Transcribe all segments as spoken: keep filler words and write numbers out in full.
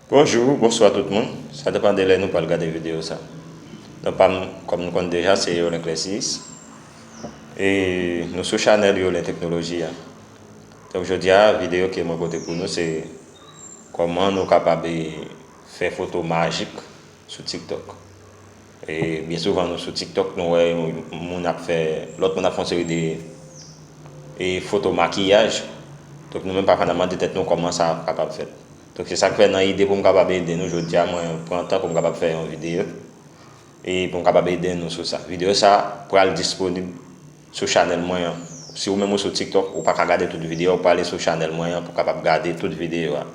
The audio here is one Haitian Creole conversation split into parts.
Bonjou, bonswa tout moun. Sa depann de lè nou pral gade videyo sa. Non pa m, kòm nou konn deja, se Yolin Clessis. E nou sou chanèl Yolin Teknoloji a. Donk, jodi a, videyo ke mwen pote pou nou, se kòman nou kapab, e, fè foto majik sou TikTok. E byen souvan, nou sou TikTok, nou wè moun ap fè, lòt moun ap fè yon seri de, e, foto makiyaj. Donk, nou menm pafwa, n ap mande tèt nou kòman sa kapab fèt. Donk, se sa k fè nan ide pou m kapab ede nou jodi a, mwen pran tan pou m kapab fè yon videyo. E pou m kapab ede nou sou sa. Videyo sa pral disponib sou chanèl mwen an. Si ou menm ou sou TikTok, ou pa ka gade tout videyo, ou prale sou chanèl mwen an pou w kapab gade tout videyo a.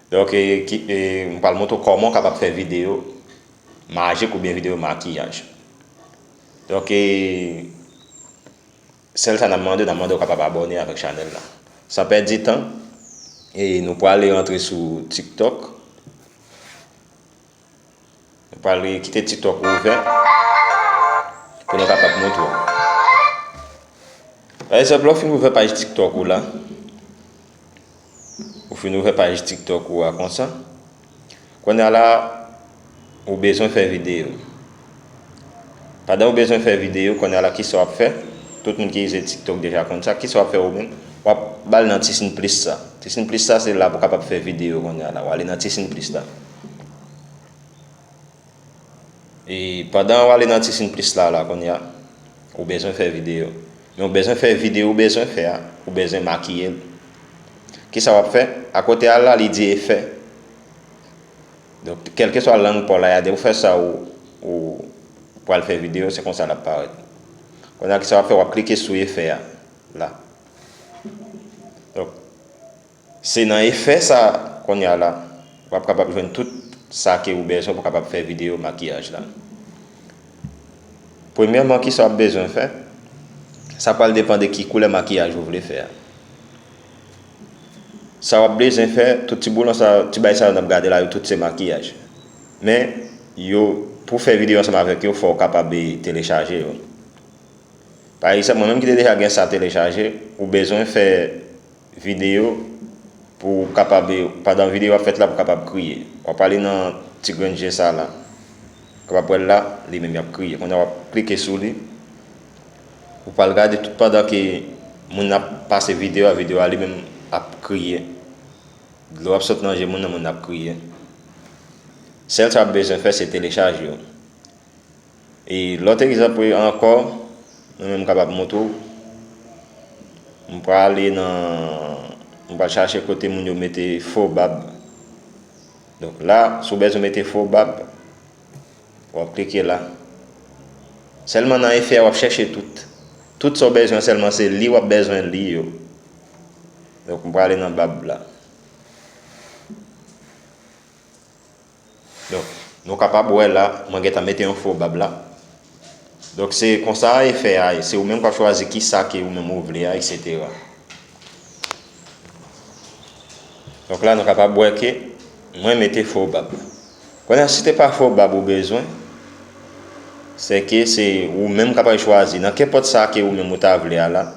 Donk, e, ki, e, m pral montre w kòman w kapab fè videyo majik oubyen videyo makiyaj. Donk, e, sèl sa n ap mande, n ap mande w kapab abòne avèk chanèl la. San pèdi tan, e, nou prale rantre sou TikTok. Nou pral kite TikTok ouvè pou nou kapab montre w. Pa egzanp, lè w fin ouvè paj TikTok ou la, ou fin ouvè paj TikTok ou a konsa, kounye a la, ou bezwen fè videyo. Pandan ou bezwen fè videyo, kounye a la, kisa w ap fè? Tout moun ki ize TikTok deja konn sa. Kisa w ap fè ou menm? W ap ba l nan ti siy plis sa. Ti siy plis sa, se la pou w kapab fè videyo kounye a la. W ale nan ti siy plis la. E pandan w ale nan ti siy plis la, la, kounye a, ou bezwen fè videyo. Men ou bezwen fè videyo ou bezwen fè a, ou bezwen makiye l. Kisa w ap fè? Akote a la, li di efè. Donk, kèlkeswa lang pa w la, ya, depi w fè sa, ou, ou pral fè videyo, se konsa l ap parèt. Kounye a, kisa w ap fè? W ap klike sou efè a, la. Donk, se nan efè sa, kounye a la, w ap kapab jwenn tout sa ke ou bezwen pou w kapab fè videyo makiyaj la. Premyèman, kisa w ap bezwen fè? Sa pral depann de ki koulè makiyaj ou vle fè a. Sa w ap bezwen fè, tout ti boulon sa, ti bay sa yo n ap gade la, yo tout se makiyaj. Men, yo, pou fè videyo ansanm avèk yo, fò w kapab, e, telechaje yo. Pa egzanp, mwen menm ki te deja gen sa telechaje, ou bezwen fè videyo pou w kapab, pandan videyo ap fèt la, pou w kapab kriye. W ap ale nan ti grenn je sa la. Kapab wè l la, li menm y ap kriye. Kounye a w ap klike sou li. Ou pral gade tout pandan ke moun nan ap pase videyo a, videyo a li menm ap kriye. Dlo ap sot nan je moun nan, moun nan ap kriye. Sèl sa w ap bezwen fè, se telechaje yo. E lòt egzanp ankò, mwen menm m kapab montre w. M prale nan, m pral chache kote moun yo mete fo bab. Donk la, si w bezwen mete fo bab, w ap klike la. Sèlman nan efè a, w ap chèche tout. Tout sa w bezwen sèlman se li, w ap bezwen li yo. Donk, m prale nan bab la. Donk, nou kapab wè la, mwen gentan mete yon fo bab la. Donk, se konsa efè a ye. Se ou menm k ap chwazi kisa ke ou menm ou vle a, etsetera. Donk la, nou kapab wè ke mwen mete fo bab. Kounye a, si te pa fo bab ou bezwen, se ke se ou menm k ap al chwazi nan kenpòt sa ke ou menm ou ta vle a la.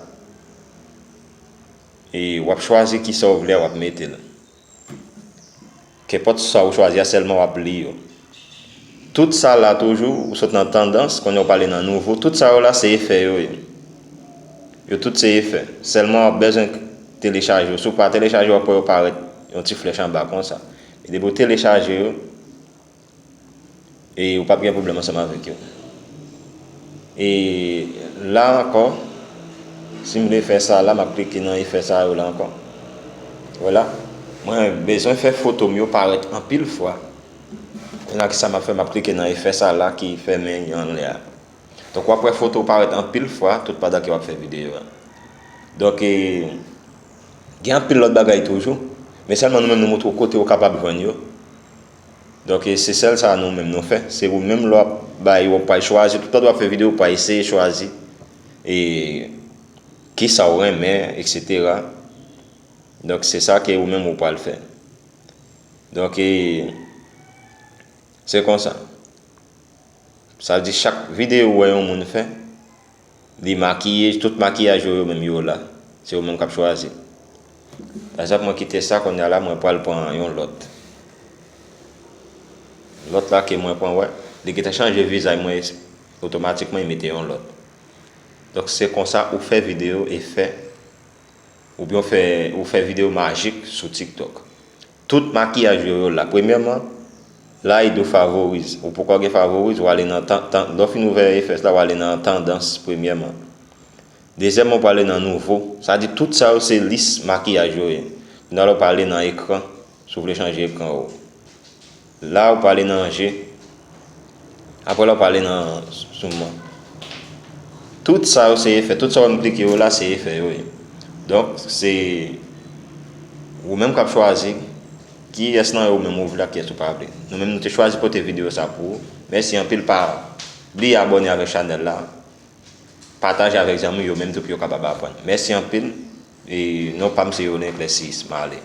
E w ap chwazi kisa w vle a, w ap mete l. Kenpòt sa ou chwazi a, sèlman w ap li yo. Tout sa la toujou, ou sot nan tandans, kounye a w prale nan nouvo, tout sa yo la se efè yo ye. Yo tout se efè. Sèlman w ap bezwen telechaje yo. Si w pa telechaje yo, w ap wè yo parèt yon ti flèch anba konsa. E depi w telechaje yo, e ou p ap gen pwoblèm ansanm avèk yo. E la ankò, si m vle fè sa la, m ap klike nan efè sa yo la ankò. Vwala. Mwen bezwen fè foto m yo parèt anpil fwa. Kounye a, kisa m ap fè? M ap klike nan efè sa la ki fèmen an lè a. Donk, w ap wè foto w parèt anpil fwa tout pandan ke w ap fè videyo a. Donk, e, gen anpil lòt bagay toujou, men sèlman nou menm nou montre w kote w kapab jwenn yo. Donk, e, se sèl sa nou menm nou fè. Se ou menm lè w ap bay, w ap pral chwazi, tout pandan w ap fè videyo, w pral eseye chwazi, e, kisa w renmen, etsetera. Donk, se sa ke ou menm ou pral fè. Donk, e, se konsa. Sa vle di chak videyo ou wè yon moun fè, li makiye, tout makiyaj yo, yo menm yo la. Se ou menm k ap chwazi. Pa egzanp, mwen kite sa, kounye a la, mwen pral pran yon lòt. Lòt la ke mwen pran wè, li gentan chanje vizaj mwen, otomatikman li mete yon lòt. Donk se konsa ou fè videyo efè, oubyen ou fè, ou fè videyo majik sou TikTok. Tout makiyaj yo, yo la. Premyèman, la e do favoriz. Ou poko gen favoriz, ou ale nan tan, tan, lè w fin ouvè efè la, ou ale nan tandans premyèman. Dezyèmman, ou prale nan nouvo. Sa di tout sa yo se lis makiyaj yo ye. Kounye a la ou prale nan ekran, si w vle chanje ekran ou. La ou prale nan je. Apre la ou prale nan soumwen. Tout sa yo se efè. Tout sa w ap klike yo la se efè yo ye. Donk se ou menm k ap chwazi kiyès nan yo ou menm ou vle ak kiyès ou pa vle. Nou menm nou te chwazi pote videyo sa pou ou. Mèsi anpil, pa bliye abòne avèk chanèl la. Pataje avèk zanmi w yo menm tou pou yo kapab aprann. Mèsi anpil. E non pa m se Yolin Clessis, m ale.